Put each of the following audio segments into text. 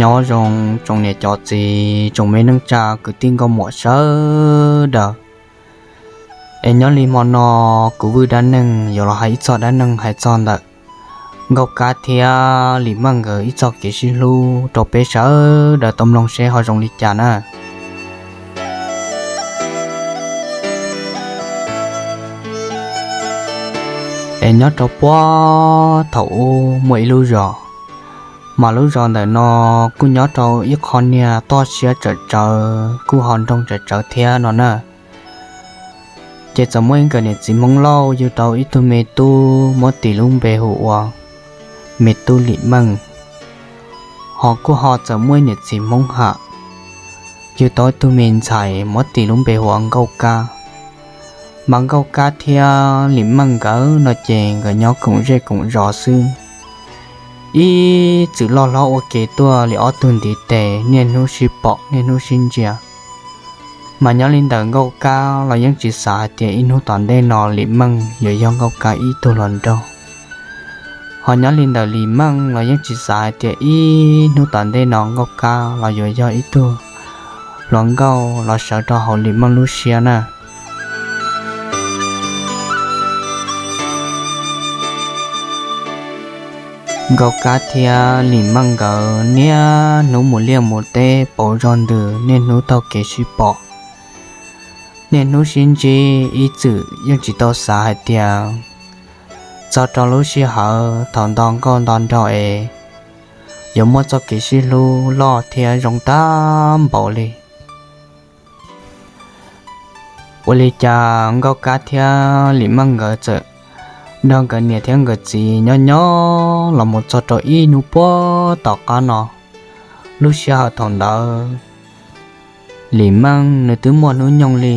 Nyob zoo tsoom niam cov txiv, tsoom me neej tsa, kwv tij nkauj muam sawv daws. Es nyob li hmo no kuv Vwj dab neeg yuav los hais ib txoj dab neeg hais txog ntawm Nkauj Kab thiab Lis Meej nkawd ib txoj kev sib hlub rau peb sawv daws tau mloog seb ho zoo li cas na. Es nyob rau puag thaum ub muaj ib lub zos, mas lub zos ntawm no kuj nyob rau ib qho niag toj siab tsawm tsawv kuj ho nroog tsawm tsawv thiab no na. Ces txawm muaj ib nkawm niam txiv Hmoob Lauj yug tau ib tug me tub muab tis lub npe hu ua me tub Lis Meej. Ho kuj ho txawm muaj ib niam txiv Hmoob Ham yug tau ib tug me ntxhais muab tis lub npe hu ua Nkauj Kab. Mas Nkauj Kab thiab Lis Meej nkawd no ces nkawd nyob koom zej koom zos xwb. Ib txwm loj hlob ua ke tuaj li ob tug ntiv tes niaj hnub sib pom niaj hnub sib ntsia. Mas nyob li ntawm Nkauj Kab los yeej tsis xav hais tias ib hnub tom ntej no Lis Meej yuav yog Nkauj Kab ib tug hluas nraug. Ho nyob li ntawm Lis Meej los yeej tsis xav hais tias ib hnub tom ntej no Nkauj Kab los yuav yog ib tug hluas nkauj los sawv rau hauv Lis Meej lub siab na. Nkauj Kab thiab Lis Meej nkawd niaj hnub mus liaj mus teb pauv zog ntws niaj hnub taug kev sib pom, niaj hnub sib ntsib, ib txwm yeej tsis tau xav hais tias txog rau lub sij hawm thaum nto nkauj nto nraug es yuav muaj txoj kev sib hlub loj thiab zoo tag npaum li. Ua li cas Nkauj Kab thiab Lis Meej nkawd txawm nrog nkawd niam thiab nkawd txiv nyob nyob los mus txog rau ib hnub puag tom qab no. Lub sij hawm thaum ntawd Lis Meej nws twb muaj hnub nyoog li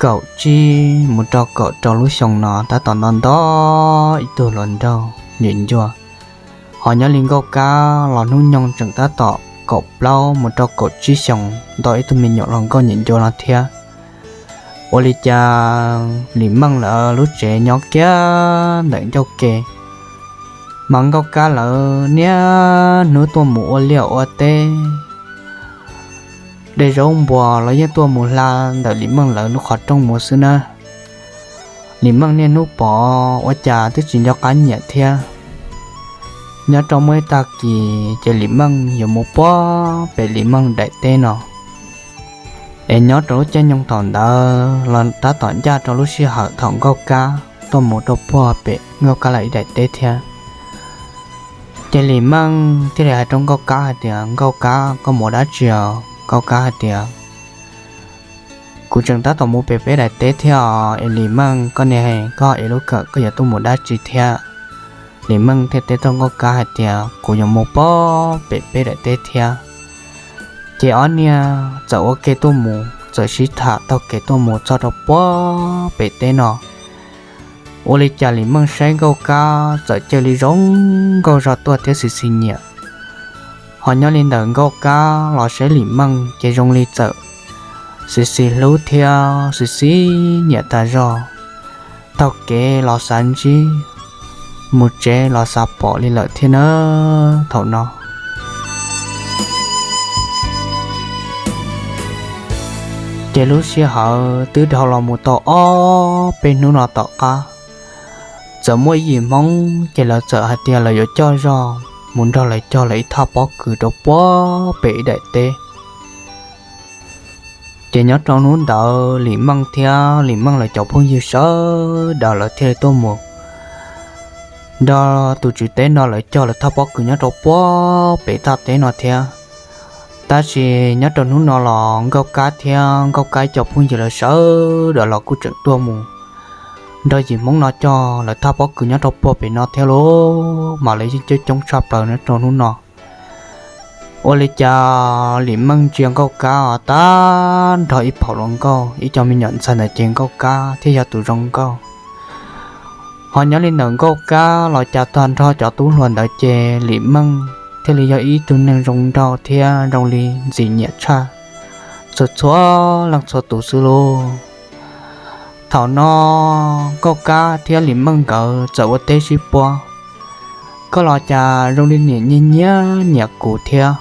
kaum tsib mus rau kaum rau lub xyoo no, tab tom nto nto ib tug hluas nraug nyuam ncua. Ho nyob li Nkauj Kab los hnub nyoog tseem tab tom kaum plaub mus rau kaum tsib xyoos, nto ib tug me nyuam hluas nkauj nyuam ncua no thiab. Ua li cas Lis Meej lawv lub tsev nyob kiag ntawm ncauj ke, mas Nkauj Kab lawv niaj hnub tuaj mus ua liaj ua teb, de zaub npua los yeej tuaj mus hla ntawm Lis Meej lawv lub qhov rooj mus xwb na. Lis Meej niaj hnub pom ua cas twb tsis nco qab nyiam thiab. Nyob rau muaj ib tag kis ces Lis Meej yuav mus puag pem Lis Meej daim teb no. Es nyob rau lub caij nyoog thaum ntawd los tab tom ncaj rau lub sij hawm thaum Nkauj Kab tuaj mus rau puag pem Nkauj Kab lawv ib daim teb thiab. Ces Lis Meej thiaj li hais rau Nkauj Kab hais tias, Nkauj Kab, koj mus dab tsi os? Nkauj Kab hais tias, kuv tseem tab tom mus pem peb daim teb thiab os. Es Lis Meej, koj niag, koj ev lub kawm koj yuav tuaj mus dab tsi thiab? Lis Meej thiaj teb rau Nkauj Kab hais tias, kuv yuav mus puag pem peb daim teb thiab. Ces ob niag txawm ua ke tuaj mus, txawm sib tham taug kev tuaj mus txog rau puag pem teb no. Ua li cas Lis Meej saib Nkauj Kab txawm cia li zoo nkauj zog tuaj thiab xis xis nyiam. Ho nyob li ntawm Nkauj Kab los saib Lis Meej ces zoo li txawm xis xis hlub thiab xis xis nyiam tas zog. Taug kev los xav ntsib, mus tsev los xav pom li lawm thiab na. Thaum no ces lub sij hawm twb dhau los mus tau ob peb hnub no tom qab, txawm muaj ib yim Hmoob ces lawv txawm hais tias lawv yuav coj zog mus nrog lawv cog lawv ib thaj pob kws rau puag pem ib daim teb. Ces nyob rau hnub ntawd Lis Meej thiab Lis Meej lawv cov phooj ywg sawv daws lawv thiaj li tuaj mus nrog tus tswv teb no lawv cog lawv thaj pob kws nyob rau puag pem thaj teb no thiab. Tab sis nyob rau hnub no los Nkauj Kab thiab Nkauj Kab cov phooj ywg lawv sawv daws los kuj tseem tuaj mus nrog yim Hmoob no cog lawv thaj pob kws nyob rau puag pem no thiab lauj, mas lawv yeej coob coob tshaj plaws nyob rau hnub no. Ua li cas Lis Meej ntsia Nkauj Kab os, tag nrho ib phaum hluas nkauj, ib co me nyuam ntxhais ntawd ces Nkauj Kab thiaj yog tus zoo nkauj. Ho nyob li ntawm Nkauj Kab los cas tag nrho cov tub hluas ntawd ces Lis Meej thiaj li yog ib tug neeg zoo nraug thiab zoo li ntxim nyiam tshaj txhua txhua leej txhua tus xwb lauj. Thaum no Nkauj Kab thiab Lis Meej nkawd txawm ua teb sib puab, Koj los cas zoo li niam nyiag nyiag nyiam kuv thiab?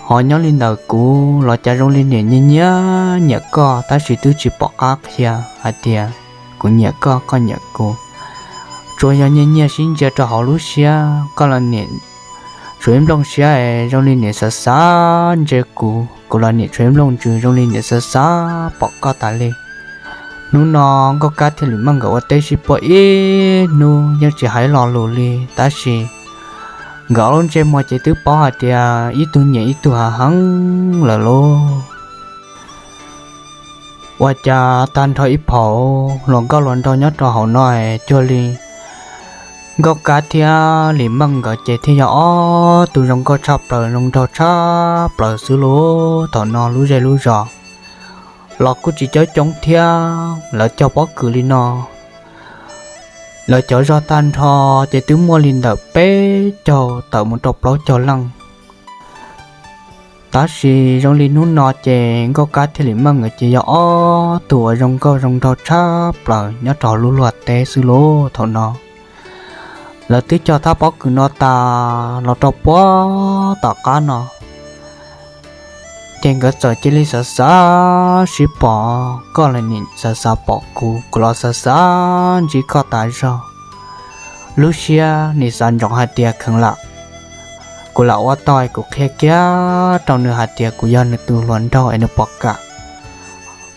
Ho nyob li ntawm kuv los cas zoo li niam nyiag nyiag nyiam koj, tab sis twb tsis pom qab qhia hais tias kuv nyiam koj, koj nyiam kuv. Tsuas yog nyiag nyiag sib ntsia rau hauv lub siab, koj los niam tsuas ib nplooj siab es zoo li niam xav xav ntsia kuv, kuv los niam tsuas ib nplooj ntsws zoo li niam xav xav pom koj tas li. Hnub no Nkauj Kab thiab Lis Meej nkawd ua teb sib puag ib hnub yeej tsis hais lo lus li, tab sis nkawd ob lub ntsej muag ces twb paub hais tias ib tug nyiam ib tug heev heev lawm lauj. Ua cas tag nrho ib phaum hluas nkauj hluas nraug nyob rau hauv no es cuag li Nkauj Kab thiab Lis Meej nkawd ces thiaj yog ob tug zoo nkauj tshaj plaws zoo nraug tshaj plaws xwb lauj. Thaum no lub zej lub zos los kuj tsis coob coob thiab, lawv cog pob kws li no, lawv cov zog tag nrho ces twb muaj li ntawm peb caug tawm mus rau plaub caug leej. Tab sis zoo li hnub no ces Nkauj Kab thiab Lis Meej nkawd ces yog ob tug uas zoo nkauj zoo nraug tshaj plaws nyob rau lub luag teb xwb lauj. Thaum no lawv twb cog thaj pob kws no tas los rau puag tom qab no, ces nkawd txawm cia li xav xav sib pom, koj los nim xav xav pom kuv, kuv los xav xav ntsib koj tas zog. Lub siab nim xav ntsoov hais tias kheev lam, kuv lam ua tau es kuv qhia kiag rau nws hais tias kuv yog nws tus hluas nraug es nws puas kam.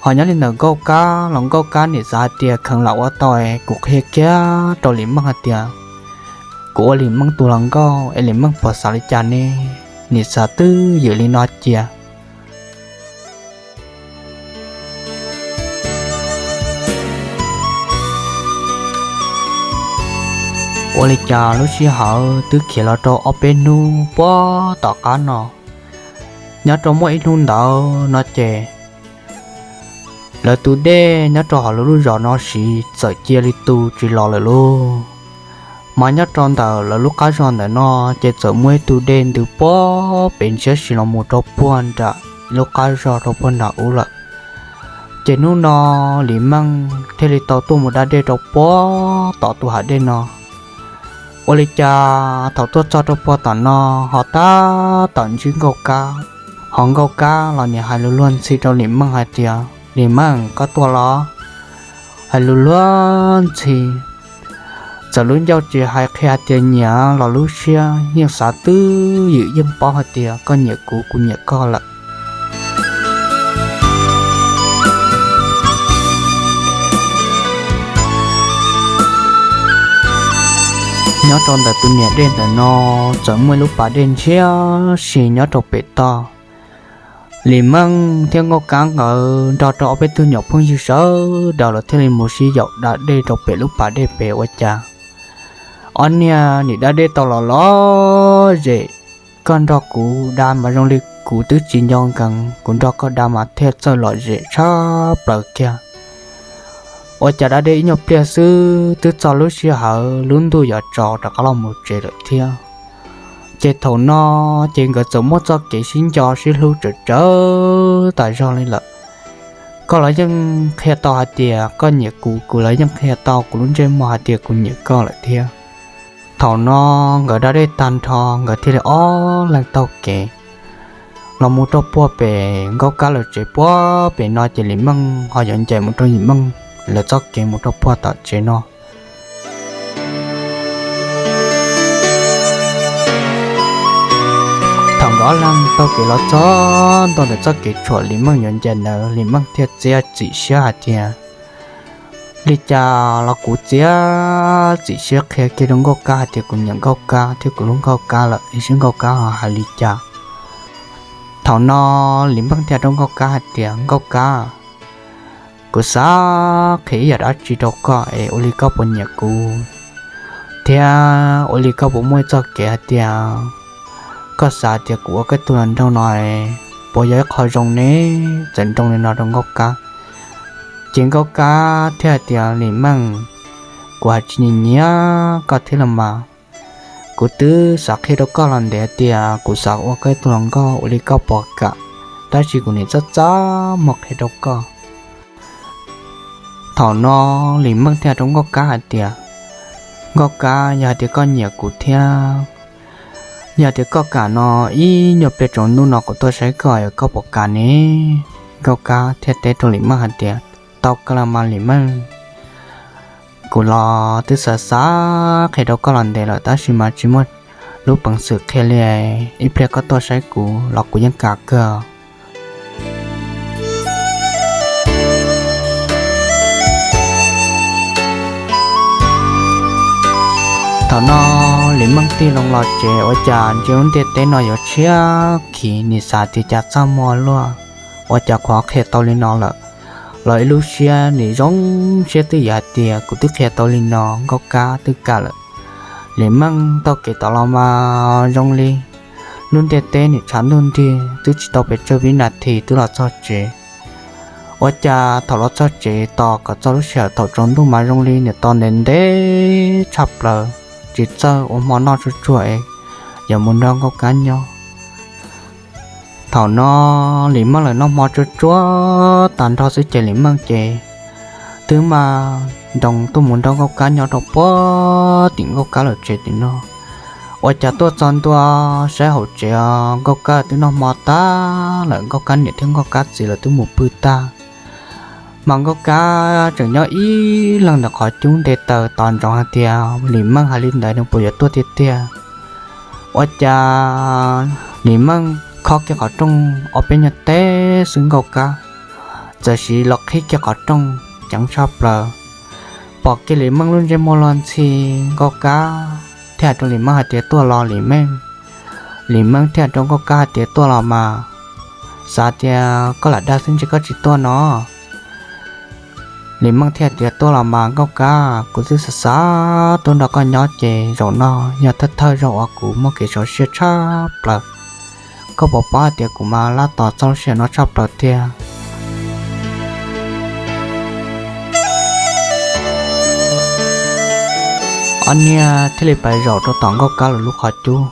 Ho nyob li ntawm Nkauj Kab los Nkauj Kab nim xav hais tias kheev lam ua tau es kuv qhia kiag rau Lis Meej hais tias kuv ua Lis Meej tus hluas nkauj es Lis Meej puas xav li cas ne, nim xav twj ywm li no cia. Ua li cas lub sij hawm twb khiav los rau ob peb hnub puag tom qab no, nyob rau muaj ib hnub ntawd no ces lawv tus dej nyob rau hauv lawv lub zos no siv txawm cia li tu tsis los lawm lauj. Mas nyob rau ntawm lawv lub qab zog ntawm no ces txawm muaj ib tug dej ntws puag pem ntshiab si los mus rau puag nram lub qab zog rau puag nram ub lawm. Ces hnub no Lis Meej thiaj li tau tuaj mus da dej rau puag tom tus hav dej no. Ua li cas thaum tuaj txog rau puag tom no ho tab tom ntsib Nkauj Kab, ho Nkauj Kab los nim hais lus luag ntxhi rau Lis Meej hais tias, Lis Meej, koj tuaj los? Hais lus luag ntxhi, txawm lub ncauj tsis hais qhia hais tias nyiam los lub siab yeej xav twj ywm yeej paub hais tias koj nyiam kuv, kuv nyiam koj lawm. Nyob rau ntawm tus niam dej ntawm no txawm muaj ib lub pas dej ntshiab si nyob rau pem toj. Lis Meej thiab Nkauj Kab nkawd nrog rau ob peb tug nyuam phooj ywg sawv daws los thiaj li mus sib yaum da dej rau pem lub pas dej pem ua cas ob niag nim da dej tau los lom zem. Koj nrog kuv da mas zoo li kuv twb tsis nco nkees, kuv nrog koj da mas thiaj txawj lom zem tshaj plaws kiag. Ua cas da dej ib nyuag pliag xwb twb txog lub sij hawm lub ntuj yuav tsaus rov qab los mus tsev lawm thiab. Ces thaum no ces nkawd txawm muaj txoj kev sib nco sib hlub tsawv tsawv tas zog li lawm. Koj los yeej qhia tau hais tias koj nyiam kuv, kuv los yeej qhia tau kuv lub ntsej muag hais tias kuv nyiam koj lawm thiab. Thaum no nkawd da dej tag nrho nkawd thiaj li ob leeg taug kev los mus rau puag pem Nkauj Kab lawv tsev puag pem no ces Lis Meej ho yuav ncaim mus rau Lis Meej lawv txoj kev mus rau puag tom tsev no. Thaum nkawd ob leeg taug kev los txog ntua ntawm txoj kev tshuam Lis Meej yuav ncaim ntawd Lis Meej thiaj txiav txim siab hais tias, Li cas los kuv txiav txim siab qhia kiag rau Nkauj Kab hais tias kuv nyiam Nkauj Kab thiab kuv hlub Nkauj Kab lawm, es seb Nkauj Kab ho hais li cas. Thaum no Lis Meej thiaj rau Nkauj Kab hais tias, Nkauj Kab, kuv xav qhia ib yam dab tsi rau koj es ua li koj puas nyiam kuv, thiab ua li koj puas muaj ib txoj kev hais tias koj xav tias kuv ua koj tug hluas nraug no puas yog ib qho zoo ne? Txawm nroo li no rau Nkauj Kab. Ces Nkauj Kab thiaj hais tias, Lis Meej, kuv hais tsis nyiam nyiam koj thiab los mas. Kuv twb xav qhia rau koj los ntev tias kuv xav ua koj ib tug hluas nkauj, ua li koj puas kam, tab sis kuv nim txaj txaj muag qhia rau koj. Thaum no Lis Meej thiaj rau Nkauj Kab hais tias, Nkauj Kab, yog hais tias koj nyiam kuv thiab, yog tias koj kam no, ib nyuag pliag tsaus ntuj no kuv tuaj saib koj, koj puas kam ne? Nkauj Kab thiaj teb rau Lim Meej hais tias, Tau kawg los mas Lim Meej, kuv los twb xav xav qhia rau koj los ntev lawm tab sis mas tsis muaj lub peev xwm qhia li. Ib pliag koj tuaj saib kuv los kuv yeej kam kawg. Thaum no Lim Meej tig loo los tsev, ua cas ntsia lub ntiaj teb no yuav tshiab khiv, nim xav tias cas txaj muag luaj, ua cas kuv ho qhia tau li no lawm. Los ib lub siab nim zoo siab twj ywm hais tias kuv twb qhia tau li no Nkauj Kab twb kam lawm. Lim Meej taug kev tom los mas zoo li lub ntiaj teb nim tshav ntuj nrig, twb tsis tau pes tsawg vib nas this twb los txog tsev. Ua cas thaum los txog tsev tos kom txog lub sij hawm thaum tsaus ntuj mas zoo li niam tos ntev ntev tshaj plaws, tsis txawj ua hmo noj tsuag tsuag es yuav mus nrog Nkauj Kab nyob. Thaum no Lim Meej lawv noj hmo tsuag tsuag tag nrho xwb ces Lim Meej ces twb mas nroos tuaj mus nrog Nkauj Kab nyob rau puag tim Nkauj Kab lawv tsev tim no. Ua cas tuaj txog ntua saib hauv tsev os, Nkauj Kab twb noj hmo tag lawm, Nkauj Kab niam thiab Nkauj Kab txiv lawv twb mus pw tag. Mas Nkauj Kab tseem nyob ib leeg ntawm qhov cub nte taws tos ntsoov hais tias Lim Meej hais li ntawd nws puas yuav tuaj tiag tiag. Ua cas Lim Meej khob kiag qhov rooj ob peb nyuag teb xwb Nkauj Kab txawm sim los qhib kiag qhov rooj ceev tshaj plaws, pom kiag Lim Meej lub ntsej muag luag ntxhi. Nkauj Kab thiaj hais rau Lim Meej hais tias, Tuaj los Lim Meej? Lim Meej thiaj hais rau Nkauj Kab hais tias, Tuaj los mas, xav tias koj lam dag xwb ntshe koj tsis tuaj no. Lim Meej thiaj tias, Tuaj los mas Nkauj Kab, kuv twb xav xav tuaj nrog koj nyob ces zaum no yog thawj thawj zaug uas kuv muaj kev xyuam xim tshaj plaws. Koj puas paub hais tias kuv mas lab tos txog lub sij hawm no tshaj plaws tiag. Ob niag thiaj li pais zaum rau tom Nkauj Kab lawv lub qhov cub.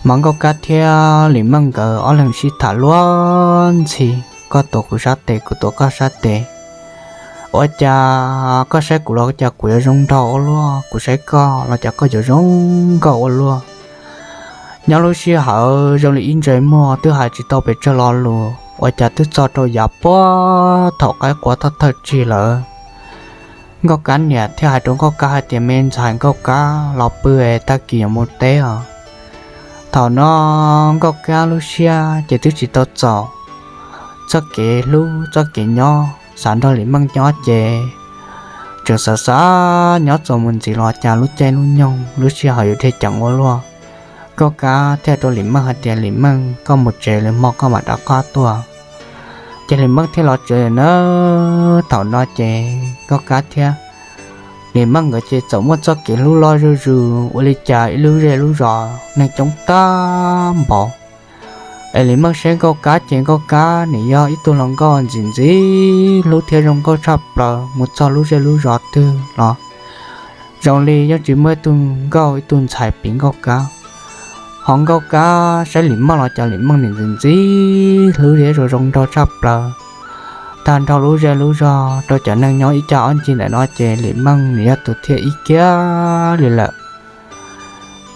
Mas Nkauj Kab thiab Lim Meej nkawd ob leeg sib tham luag ntxhi, koj tuav kuv sab tes, kuv tuav koj sab tes. Ua cas koj saib kuv los cas kuv yuav zoo nraug ua luaj, kuv saib koj los cas koj yuav zoo nkauj ua luaj. Nyob lub sij hawm zoo li ib ntsais muag twb hais tsis tau pes tsawg lo lus, ua cas twb txog rau yav puag thaum qaib qua thawj thawj tsig lawm. Nkauj Kab niam thiaj hais rau Nkauj Kab hais tias, Me ntxhais Nkauj Kab, los pw es tag kis yuav mus teb os. Thaum no Nkauj Kab lub siab ces twb tsis tau txaus txoj kev hlub txoj kev nyob, xav nrog Lim Meej nyob ces tseem xav xav nyob txuas mus ntxiv los cas lub caij lub nyoog lub sij hawm yuav dhia ceev ua luaj. Nkauj Kab thiaj rau Lim Meej hais tias, Lim Meej, koj mus tsev, lwm hmo koj mam rov qab tuaj. Ces Lim Meej thiaj los tsev na. Thaum no ces Nkauj Kab thiab Lim Meej nkawd ces txawm muaj txoj kev hlub loj zuj zus ua li cas ib lub zej lub zos neeg coob tag npaum. Es Lim Meej saib Nkauj Kab ces Nkauj Kab nws yog ib tug hluas nkauj ntxim ntxim hlub thiab zoo nkauj tshaj plaws, mus txog lub zej lub zos twg los zoo li yeej tsis muaj ib tug nkauj ib tug ntxhais piv Nkauj Kab. Ho Nkauj Kab saib Lim Meej los cas Lim Meej nws ntxim ntxim hlub thiab zoo zoo nraug tshaj plaws. Tag nrho lub zej lub zos rau cov neeg nyob ib cag ob ncig ntawm no ces Lim Meej nws yog tus thiaj ib kiag li lawm.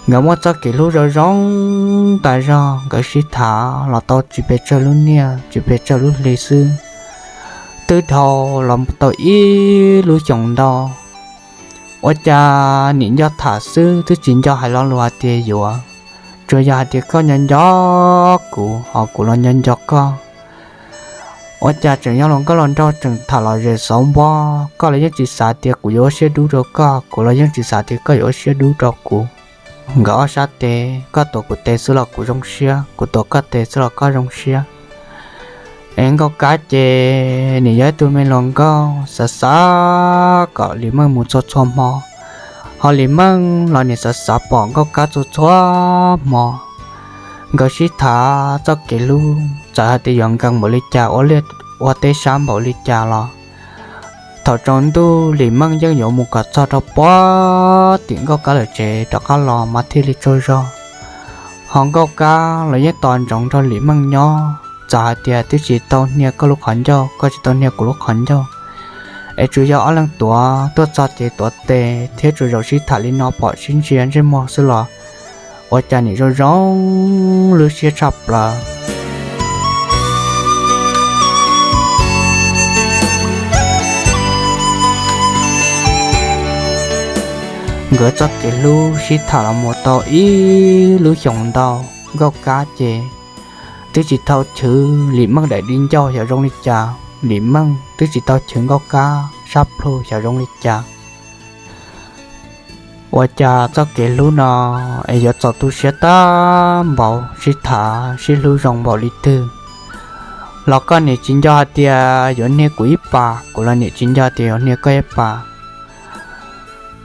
Nkawd muaj txoj kev hlub zoo zoo tas zog, nkawd sib tham los tau tsis pes tsawg lub niaj tsis pes tsawg lub hli xwb, twb dhau los tau ib lub xyoos ntau. Ua cas nim nco tham xwb twb tsis nco hais lo lus hais tias yuav, tsuas yog hais tias koj nco nco kuv, ho kuv los nco nco koj. Ua cas tseem yog hluas nkauj hluas nraug tseem tham lom zem xauv npo, koj los yeej tsis xav tias kuv yuav ua siab dub rau koj, kuv los yeej tsis xav tias koj yuav ua siab dub rau kuv. Nkawd ob sab tes, koj tuav kuv tes xwb los kuv zoo siab, kuv tuav koj tes xwb los koj zoo siab. Es Nkauj Kab ces nws yog ib tug me hluas nkauj xav xav kom Lim Meej mus txhua txhua hmo, ho Lim Meej los nws xav xav pom Nkauj Kab txhua txhua hmo. Nkawd sib tham txoj kev hlub txawm hais tias yuav nkees npaum li cas, ua liaj ua teb sab npaum li cas los thaum tsaus ntuj Lim Meej yeej yuav mus kom txog rau puag tim Nkauj Kab lawm tsev rov qab los mas thiaj li tsaug zog. Ho Nkauj Kab los yeej tos ntsoov nrog Lim Meej nyob, txawm hais tias twb tsis tau hnia koj lub qhov ncauj, koj tsis tau hnia kuv lub qhov ncauj, Es tsuas yog ob leeg tuav tuaj txog ces tuav tes thiab tsuas zaum sib tham li no pom sib ntsia ntsej muag xwb los ua cas nim zoo zoo lub siab tshaj plaws. Nkawd txoj kev hlub sib tham los mus tau ib lub xyoos ntau, Nkauj Kab ces twb tsis tau chwv Lim Meej daim di ncauj xyov zoo li cas, Lim Meej twb tsis tau chwv Nkauj Kab sab plhu xyov zoo li cas. Ua cas txoj kev hlub no es yuav txaus tu siab tag npaum, sib tham sib hlub zoo npaum li twg los koj niam tsis nco hais tias yuav hnia kuv ib pas, kuv los niam tsis nco tias yuav hnia koj ib pas.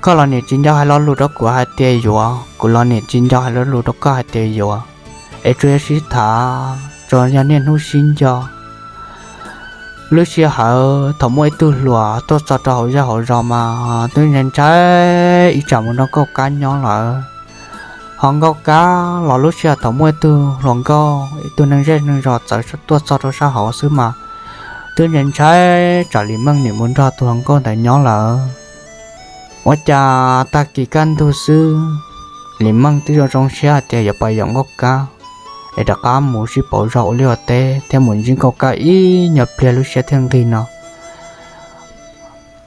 Koj los niam tsis nco hais lo lus rau kuv hais tias yuav, kuv los niam tsis nco hais lo lus rau koj hais tias yuav. Es tsuas yog sib tham, tsuas yog niaj hnub sib nco. Lub sij hawm thaum muaj ib tug hluas tuaj txog rau hauv zej hauv zos mas twb ntshai ntshai ib tsam mus nrog Nkauj Kab nyob lawm. Ho Nkauj Kab los lub sij hawm thaum muaj ib tug hluas nkauj, ib tug neeg zej neeg zos txawv tuaj txog rau sab hauv xwb mas twb ntshai ntshai tsam Lim Meej nim mus nrog tus hluas nkauj ntawd nyob lawm. Ua cas tag kis kaj ntug xwb, Lim Meej twb zoo zoo siab hais tias yuav pais yaum Nkauj Kab es rov qab mus sib pauv zog ua liaj ua teb thiab mus ntsib Nkauj Kab ib nyuag pliag lub siab thiaj nqig no.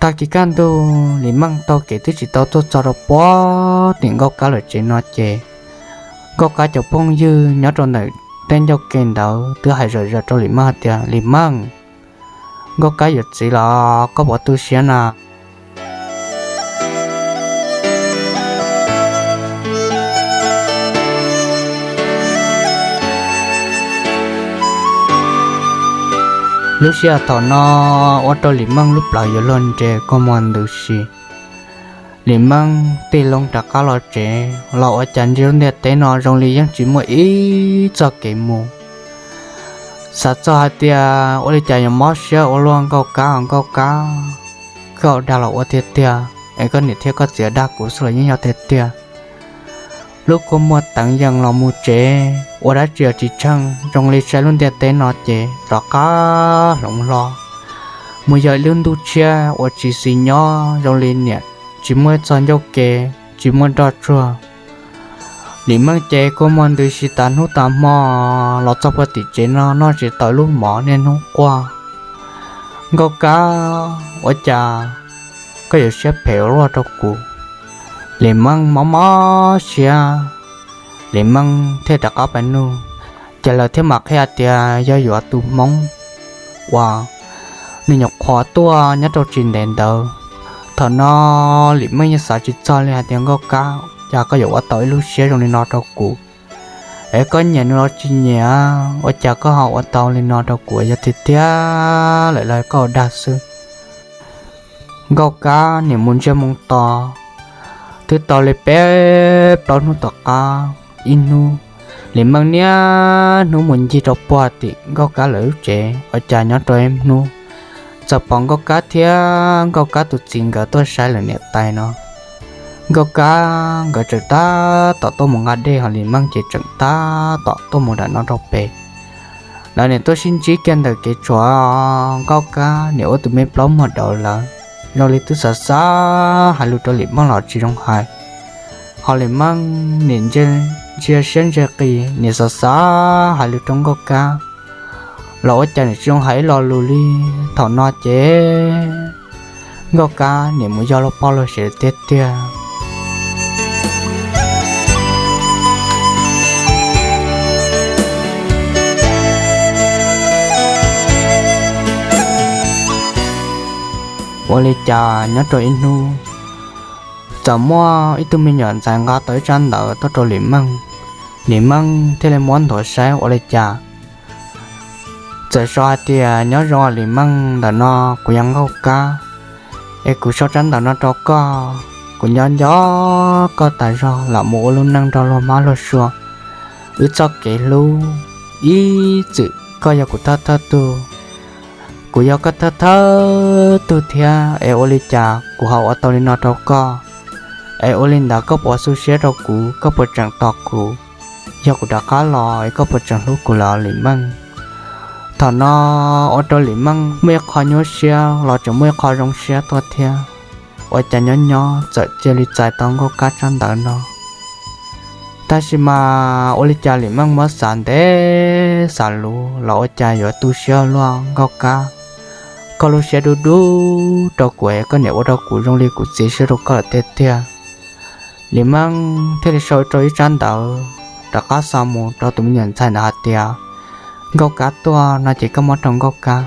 Tag kis kaj ntug Lim Meej taug kev twb tsis tau tuaj txog rau puag tim Nkauj Kab lawv tsev no ces Nkauj Kab cov phooj ywg nyob rau ntawm tej ncauj ke ntawd twb hais zom zaws rau Lim Meej hais tias, Lim Meej, Nkauj Kab yuav txiv los koj puas tu siab na? Lub sij hawm thaum no ua rau Lim Meej lub plawv yuav luag nres kua muag ntws si. Lim Meej tig loo rov qab los tsev los ua cas ntsia lub ntiaj teb no zoo li yeej tsis muaj ib txoj kev mus. Xav txog hais tias ua li cas yuav mob siab ua luaj, Nkauj Kab, Nkauj Kab, koj dag los ua tiag tiag, es koj niam thiab koj txiv dag kuv xwb los yeej yog tiag tiag. Lub kua muag teev yees los mus tsev ua dab tsi los tsis tsheej, zoo li saib lub ntiaj teb no ces rov qab hloov hlo mus yog ib lub ntuj tshiab uas tsis xis nyob, zoo li niam tsis muaj ib txoj ncauj ke, tsis muaj nroj tsuag. Lim Meej ces kua muag ntws si tas hnub tas hmo, los txog puag tim tsev no noj tsis tau lub mov niaj hnub quaj. Nkauj Kab, ua cas koj yuav siab phem ua luaj rau kuv? Lim Meej mob mob siab, Lim Meej thiaj rov qab pais nug, ces lawv thiaj mam qhia tias yog yuav tus Hmoob uas nws nyuam qhuav tuaj nyob rau tsis ntev ntawd. Thaum no Lim Meej yeej xav tsis txog li hais tias Nkauj Kab, cas koj yuav ua tau ib lub siab zoo li no rau kuv? Es koj nyiam nws los tsis nyiam, ua cas koj ho ua tau li no rau kuv? Yog tiag tiag lawm los koj ua dag xwb. Nkauj Kab niam mus ntsiag moo to, twb tau li peb plaub hnub tom qab, ib hnub Lim Meej niaj hnub mus ncig rau puag tim Nkauj Kab lawv lub tsev, ua cas nyob rau ib hnub txawm pom Nkauj Kab thiab Nkauj Kab tus txiv nkawd tuaj saib lawv niam tais no. Nkauj Kab nkawd tseem tab tom tuaj mus nqa dej, ho Lim Meej ces tseem tab tom tuaj mus nram no rau pem. Lawv niam tuaj sib ntsib kiag ntawm kev tshuam, Nkauj Kab niam ua tus me plaub muag daud lawm, zoo li twb xav xav hais lus rau Lim Meej los tsis zoo hais. Ho Lim Meej niam ntsia siab ntsia qis, niam xav xav hais lus rau Nkauj Kab los ua cas niam tsis zoo hais ib lo lus li. Thaum no ces Nkauj Kab niam mus yog luag poj luag sev tiag tiag. Ua li cas nyob rau ib hnub, txawm muaj ib tug me nyuam ntxhais nqa tau ib tsab ntawv tuaj rau Lim Meej. Lim Meej thiaj li muab nthuav saib ua li cas, txawm sau hais tias, Nyob zoo Lim Meej, ntawm no kuv yog Nkauj Kab, es kuv sau tsab ntawv no rau koj. Kuv nco nco koj tas zog, lam mus ua lub neej nrog luag hmab luag sua. Wb txoj kev hlub ib txwm koj yog kuv thawj thawj tug, kuv yog koj thawj thawj tug thiab, es ua li cas kuv ho ua tau li no rau koj? Es ua li ntawd koj puas xu siab rau kuv, koj puas tseem tos kuv? Yog kuv rov qab los es koj puas tseem hlub kuv lawm Lim Meej? Thaum no ua rau Lim Meej muaj ib qho nyuaj siab los tseem muaj ib qho zoo siab tuaj thiab. Ua cas nyob nyob txawm cia li txais tau Nkauj Kab tsab ntawv no. Tab sis mas ua li cas Lim Meej muab xav ntev xav luv los ua cas yuav tu siab luaj. Nkauj Kab, koj lub siab dub dub rau kuv es koj niam ua rau kuv zoo li kuv txiv siab rau koj lawm tiag tiag. Lim Meej thiaj li sau rau ib tsab ntawv rov qab xa mus rau tus me nyuam ntxhais ntawd hais tias Nkauj Kab tuaj no ces koj muab rau Nkauj Kab.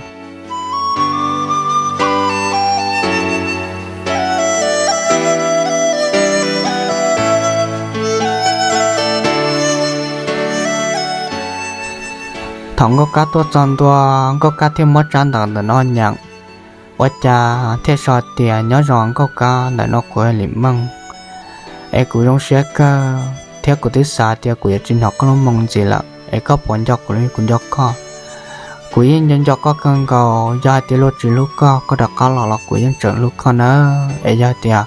Thaum Nkauj Kab tuaj txog ntua, Nkauj Kab thiaj muab tsab ntawv ntawm no nyem, ua cas thiaj sau tias nyob zoo Nkauj Kab, ntawm no kuv Lim Meej es kuv zoo siab kawg thiab kuv twb xav tias kuv yuav tsis hnov koj lub moo ntxiv lawm es koj puas nco kuv li kuv nco koj? Kuv yeej nco nco koj kawg nkaus, yog hais tias luag tsis hlub koj, koj rov qab los los kuv yeej tseem hlub koj na. Es yog hais tias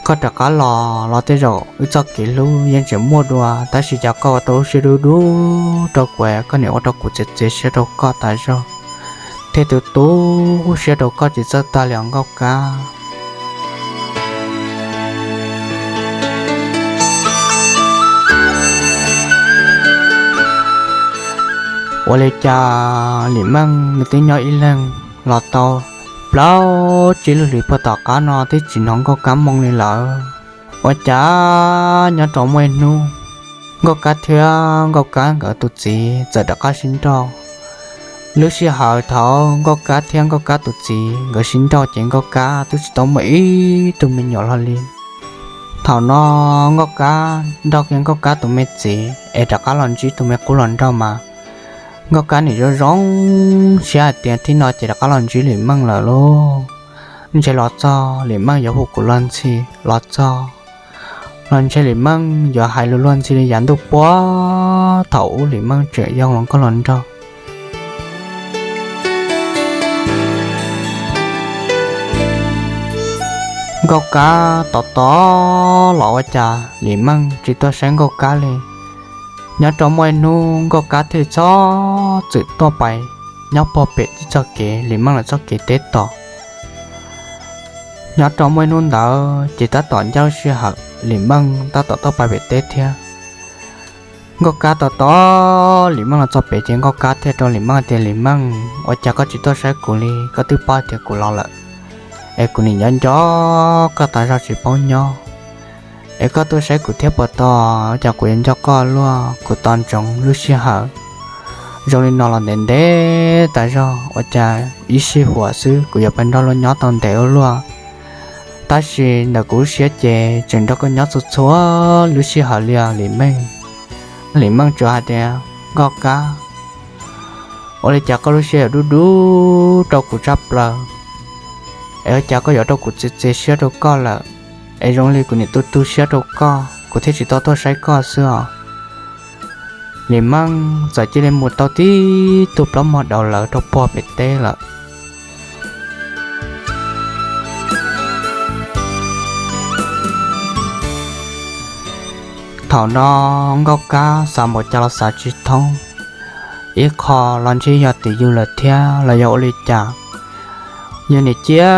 koj rov qab los los tej zaum wb txoj kev hlub yeej tseem muaj dua, tab sis cas koj ua tau lub siab dub dub rau kuv, koj niam ua rau kuv txias txias siab rau koj tas zog, thiab tu tu siab rau koj tsis txawj tag li os Nkauj Kab. Ua li cas Lim Meej nws twb nyob ib leeg los tau plaub tsib lub hlis puag tom qab no twb tsis hnov Nkauj Kab moo li lawm. Ua cas nyob rau muaj ib hnub, Nkauj Kab thiab Nkauj Kab nkawd tus txiv txawm rov qab sib nrauj. Lub sij hawm thaum Nkauj Kab thiab Nkauj Kab tus txiv nkawd sib nrauj ces Nkauj Kab twb tsis tau muaj ib tug me nyuam hlo li. Thaum no Nkauj Kab nrauj kiag Nkauj Kab tus me txiv es rov qab los ntsib tus me qub hluas nraug mas, Nkauj Kab nim zoo zoo siab hais tias thib no ces rov qab los ntsib Lim Meej lawm lauj. Ntshe los txog Lim Meej yuav hu kuv los ntxhi los txog, los ntshe Lim Meej yuav hais lus luag ntxhi li yav ntuj puag thaum ub Lim Meej tseem yog hluas nkauj hluas nraug. Nkauj Kab tos tos los ua cas Lim Meej tsis tuaj saib Nkauj Kab li. Nyob rau muaj ib hnub Nkauj Kab thiaj li txhob txwm tuaj pais nyob puag pem tib txoj kev Lim Meej lawv txoj kev teb tos. Nyob rau muaj ib hnub ntawd ces tab tom ncaj lub sij hawm Lim Meej tab tom tuaj pais pem teb thiab. Nkauj Kab tos tos Lim Meej los txog pem ces Nkauj Kab thiaj rau Lim Meej tias, Lim Meej, ua cas koj tsis tuaj saib kuv li? Koj twb paub tias kuv los lawm, es kuv nim nco nco koj tas zog tsis paub nyob. Es koj tuaj saib kuv thiab puas tau? Ua cas kuv yuav nco koj luaj? Kuv tos ntsoov lub sij hawm zoo li no los ntev ntev tas zog, ua cas ib sij huam xwb kuv yuav pais nrog luag nyob tau ntev ua luaj. Tab sis ntawm kuv lub siab ces tseem nrog koj nyob txhua txhua lub sij hawm li os Lim Meej. Lim Meej tsuas hais tias, Nkauj Kab, ua li cas koj lub siab yuav dub dub rau kuv tshaj plaws? Es ua cas koj yuav rau kuv txias txias siab rau koj lawm? Es zoo li kuv nim tu tu siab rau koj, kuv thiaj tsis tau tuaj saib koj xwb os. Lim Meej txawm cia li mus tau tib tug plaub mog daus lawv rau puag pem teb lawm. Thaum no Nkauj Kab xav npaum cas los xav tsis thoob. Ib qho los ntshe yog tim yus lawm thiab los yog ua li cas, yus nim cia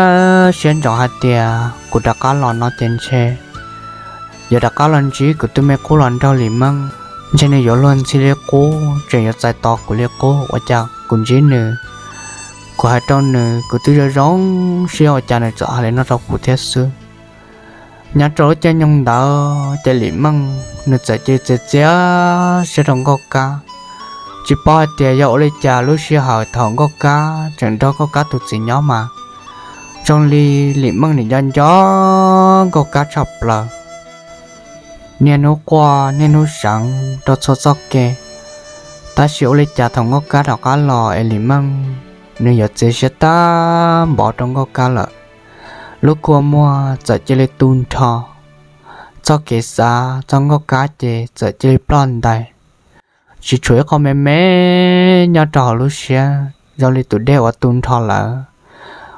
siab ntsoov hais tias kuv rov qab los no ces ntshe yuav rov qab los ntsib kuv tus me qub hluas nraug Lim Meej, ntshe nws yuav luag ntxhi li qub, tseem yuav txais tos kuv li qub, ua cas kuv ntsib nws, kuv hais rau nws kuv twb zoo zoo siab ua cas nws txawm hais li no rau kuv thiab xwb. Nyob rau lub caij nyoog ntawd ces Lim Meej nws txawm cia li txias txias siab rau Nkauj Kab. Tsis paub hais tias yog ua li cas lub sij hawm thaum Nkauj Kab tseem nrog Nkauj Kab tus txiv nyob mas, zoo li Lim Meej nim nco nco Nkauj Kab tshaj plaws. Niaj hnub quaj niaj hnub seev rau txhua txoj kev. Tab sis ua li cas thaum Nkauj Kab rov qab los es Lim Meej nws yuav txias siab tag npaum rau Nkauj Kab lawm. Lub kua muag txawm cia li tu nrho, txoj kev xav txog Nkauj Kab ces txawm cia li ploj ntais, tsis tshuav ib qho me me nyob rau hauv lub siab, zoo li tus dej uas tu nrho lawm.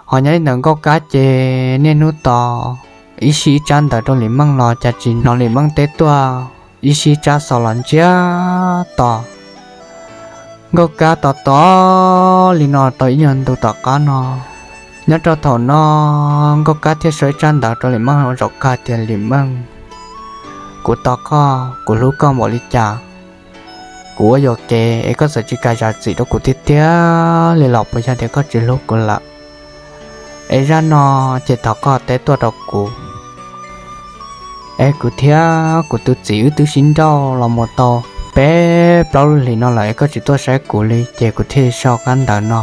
Ho nyob li ntawm Nkauj Kab ces niaj hnub tos ib sij ib tsab ntawv rau Lim Meej los cas tsis hnov Lim Meej teb tuaj, ib sij ib tsab xov los ntsiag to. Nkauj Kab tos tos li no tau ib nyuag ntu tom qab no, nyob rau thaum no Nkauj Kab thiaj sau ib tsab ntawv rau Lis Meej zaum kawg tias, Lis Meej, kuv tos koj, kuv hlub koj npaum li cas. Kuv ua yuam kev es koj txawm tsis kam zam txim rau kuv tiag tiag li los puas yog tias koj tsis hlub kuv lawm? Es zaj no ces thov koj teb tuaj rau kuv. Es kuv thiab kuv tus txiv wb twb sib nrauj los mus tau peb plaub lub hlis no lawm es koj tsis tuaj saib kuv li, ces kuv thiaj sau tsab ntawv no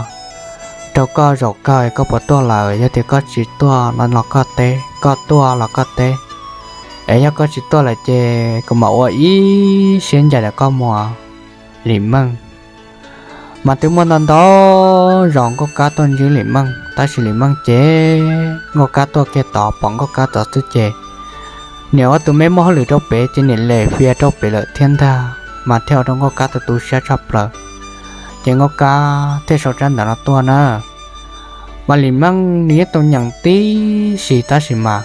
rau koj zaum kawg es koj puas tuaj lawm. Yog tias koj tsis tuaj no los koj teb, koj tuaj los koj teb. Es yog koj tsis tuaj lawm ces kuv mam ua ib siab ncaim ntawm koj mus, Lis Meej. Mas twb muaj ntau ntau zaus Nkauj Kab tuaj ntsib Lis Meej, tab sis Lis Meej ces Nkauj Kab tuaj kiag tod pom Nkauj Kab tod xwb ces niam ua tus me muaj hauj lwm rau pem ces niam lem fias rau pem lawm thiab ntag, mas thiaj ua rau Nkauj Kab tu tu siab tshaj plaws. Ces Nkauj Kab thiaj sau tsab ntawv no tuaj na. Mas Lis Meej nws yeej tau nyeem tib si tab sis mas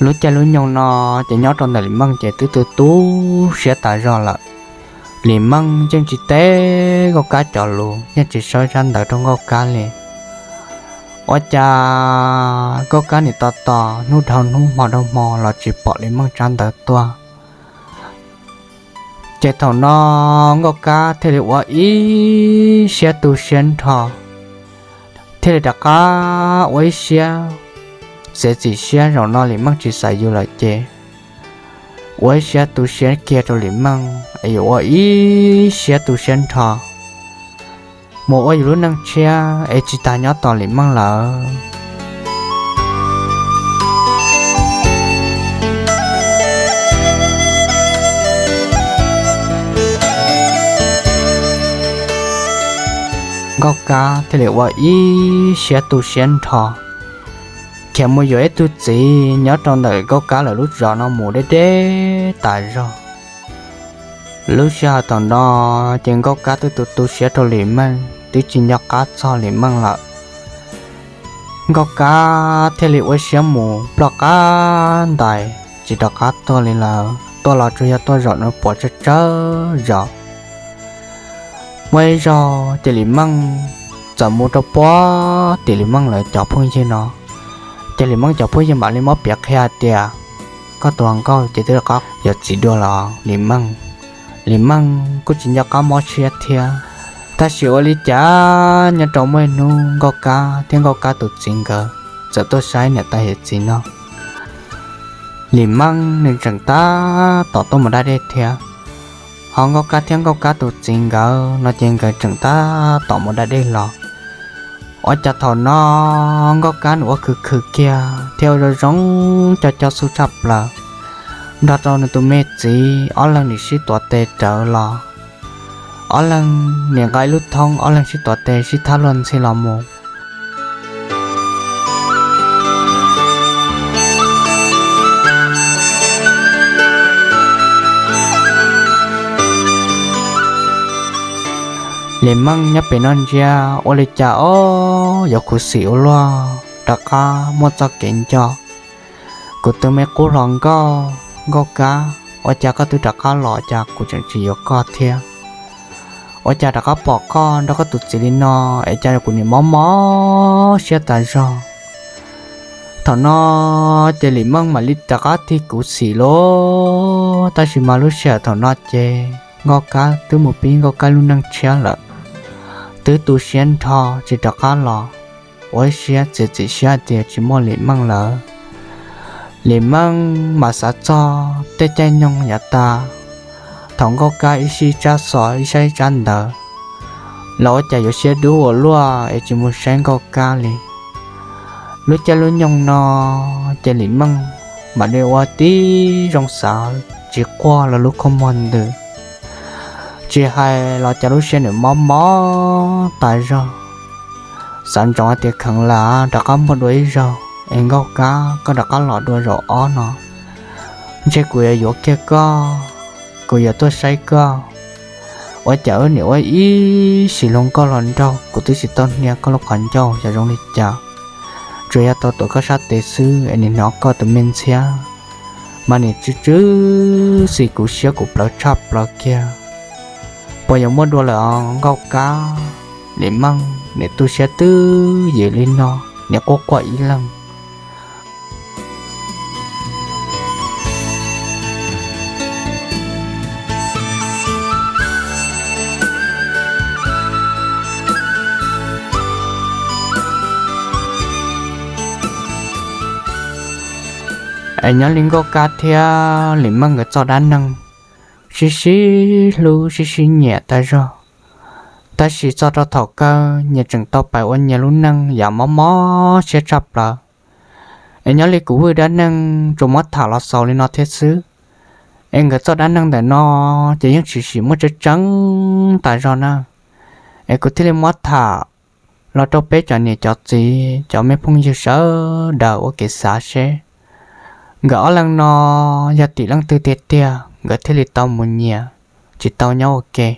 lub caij lub nyoog no ces nyob rau ntawm Lis Meej ces twb tu tu siab tas zog lawm. Lis Meej yeej tsis teb Nkauj Kab cov lus, yeej tsis sau tsab ntawv rau Nkauj Kab li. Ua cas Nkauj Kab nim tos tos hnub dhau hnub hmo dhau hmo los tsis pom Lis Meej tsab ntawv tuaj. Ces thaum no Nkauj Kab thiaj li ua ib siab tu siab nrho, thiaj li rov qab ua ib siab txiav txim siab zaum no Lis Meej tsis xaiv yus lawm ces ua ib siab tu siab kiag rau Lis Meej es yuav ua ib siab tu siab nrho mus ua yus lub neej tshiab es tsis tas nyob tos Lis Meej lawm. Nkauj Kab thiaj li ua ib siab tu siab nrho khiav mus yuav ib tug txiv nyob rau ntawm Nkauj Kab lawv lub zos no mus deb deb tas zog. Lub sij hawm thaum no ces Nkauj Kab twb tu tu siab rau Lis Meej, twb tsis nco qab txog Lis Meej lawm. Nkauj Kab thiaj li ua siab mus ploj qab ntais tsis rov qab tuaj li lawm, tuaj los tsuas yog tuaj zaum nws puas tsawg tsawg zaus. Muaj ib zaug ces Lis Meej txawm mus rau puag tim Lis Meej lawv cov phooj ywg no, ces Lis Meej cov phooj ywg mam li muab piav qhia hais tias, koj tus hluas nkauj ces twb rov qab yuav txiv dua los Lis Meej. Lis Meej kuj tsis nco qab mob siab thiab, tab sis ua li cas nyob rau muaj ib hnub Nkauj Kab thiab Nkauj Kab tus txiv nkawd txawm tuaj saib niam tais yawm txiv no. Lis Meej nws tseem tab tom tuaj mus da dej thiab, ho Nkauj Kab thiab Nkauj Kab tus txiv nkawd no ces nkawd tseem tab tom mus da dej los. Ua cas thaum no Nkauj Kab nws ua khwv khwv kiag thiab ua zoo zoo coj coj xub tshaj plaws, nrog rau nws tus me txiv ob leeg nim sib tuav tes rawv los, ob leeg nim nqa ib lub thoob, ob leeg sib tuav tes sib thab luag ntxhi los mus. Lis Meej nyob pem no ntsia ua li cas ob yuav khuv xim ua luaj, rov qab muaj txoj kev nco. Kuv tus me qub hluas nkauj, Nkauj Kab, ua cas koj twb rov qab los cas kuv tseem tsis yuav koj thiab? Ua cas rov qab pom koj nrog koj tus txiv li no es cas kuv nim mob mob siab tas zog. Thaum no ces Lis Meej mam li rov qab tig khuv xim lauj, tab sis mas lub sij hawm thaum no ces Nkauj Kab twb mus pib Nkauj Kab lub neej tshiab lawm, twb tu siab nrho tsis rov qab los, ua ib siab txiav txim siab tias tsis muaj Lis Meej lawm. Lis Meej mam xav txog tej caij nyoog yav tas, thaum Nkauj Kab ib sij tsab xov ib sij tsab ntawv, los ua cas yuav siab dub ua luaj es tsis mus saib Nkauj Kab li. Lub caij lub nyoog no ces Lis Meej mam li ua tib zoo xav tsis quaj los lub khaub muag ntws, tsis hais los cas lub siab nws mob mob tas zog. Xav ntsoov hais tias kheev lam rov qab muaj dua ib zaug es Nkauj Kab koj rov qab los dua zaum ob no, ntshe kuv yuav yuav kiag koj, kuv yuav tuaj saib koj. Ua cas wb nim ua ib sim hluas nkauj hluas nraug kuv twb tsis tau hnia koj lub qhov ncauj xyov zoo li cas. Tsuas yog tau tuav koj sab tes xwb es nim hnov koj tus me ntxhiab mas nim tsw tsw xis kuv siab kuv plawv tshaj plaws kiag. Puas yuav muaj dua lawm os Nkauj Kab? Lis Meej niam tu siab twb ywm li no, niam quaj quaj ib leeg. Es nyob li Nkauj Kab thiab Lis Meej nkawd txoj dab neeg sib sib hlub sib sib nyiam tag zog, tab sis txog rau thaum kawg nyias tseem tau pais ua nyias lub neej yam mob mob siab tshaj plaws. Es nyob li kuv Vwj dab neeg tsuas muab tham los xaus li no thiab xwb. Es nkawd txoj dab neeg ntawm no ces yeej tshwm sim muaj tseeb tseeb tas zog na. Es kuv thiaj li muab tham los rau peb cov niam cov txiv cov me phooj ywg sawv daws ua kev xav seb nkawd ob leeg no yog tim leej twg tiag tiag nkawd thiaj li tau mus nyias tsis tau nyob ua ke.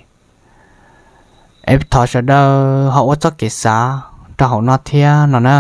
Es thov sawv daws ho ua txoj kev xav rau hauv no thiab no na.